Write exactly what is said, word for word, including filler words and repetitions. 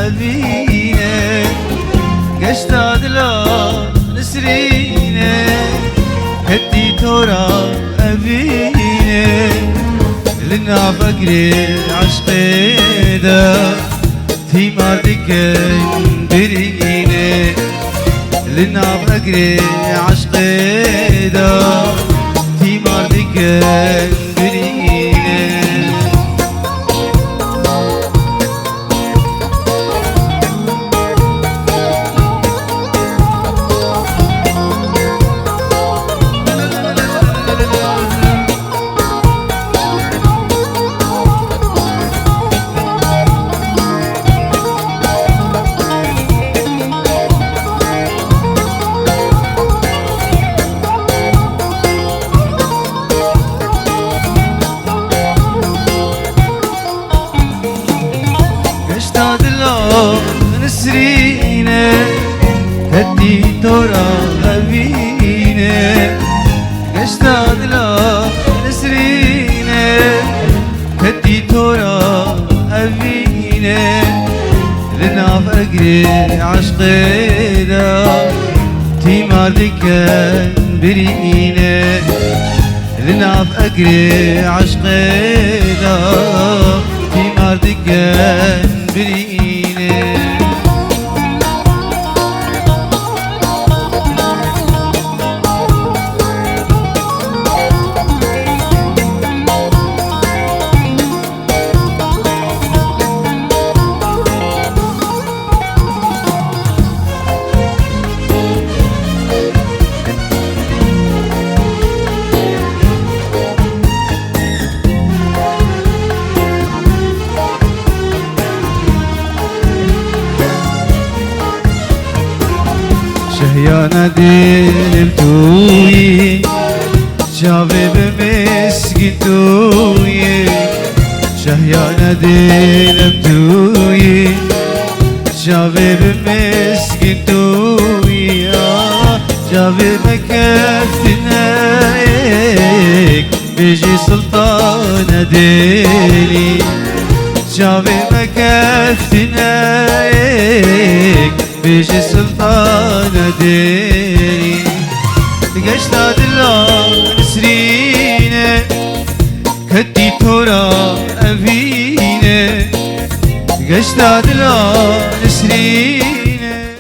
Evîne, geşta dila Nisrîne, ketî tora evîne, li nav egrê eşqê de tîmar dikin birîne, li nav egrê eşqê de tîmar dikin birîne. Geşta dila Nisrîne, ketî tora evîne. Geşta dila Nisrîne, ketî tora evîne. Li nav egrê eşqê de tîmar dikin birîne. Li nav egrê eşqê de tîmar dikin birîne. Şehyana dilim tu yî, çavê bi mîskîn tu yî. Şehyana dilim tu yî, çavê bi mîskîn tu yî. Ah, çavê me keftineyek, bêjî Sultana Dêlî. Çavê me keftineyek, bêjî Sultana Dêlî. Geşta dila Nisrîne, ketî tora evîne. Geşta dila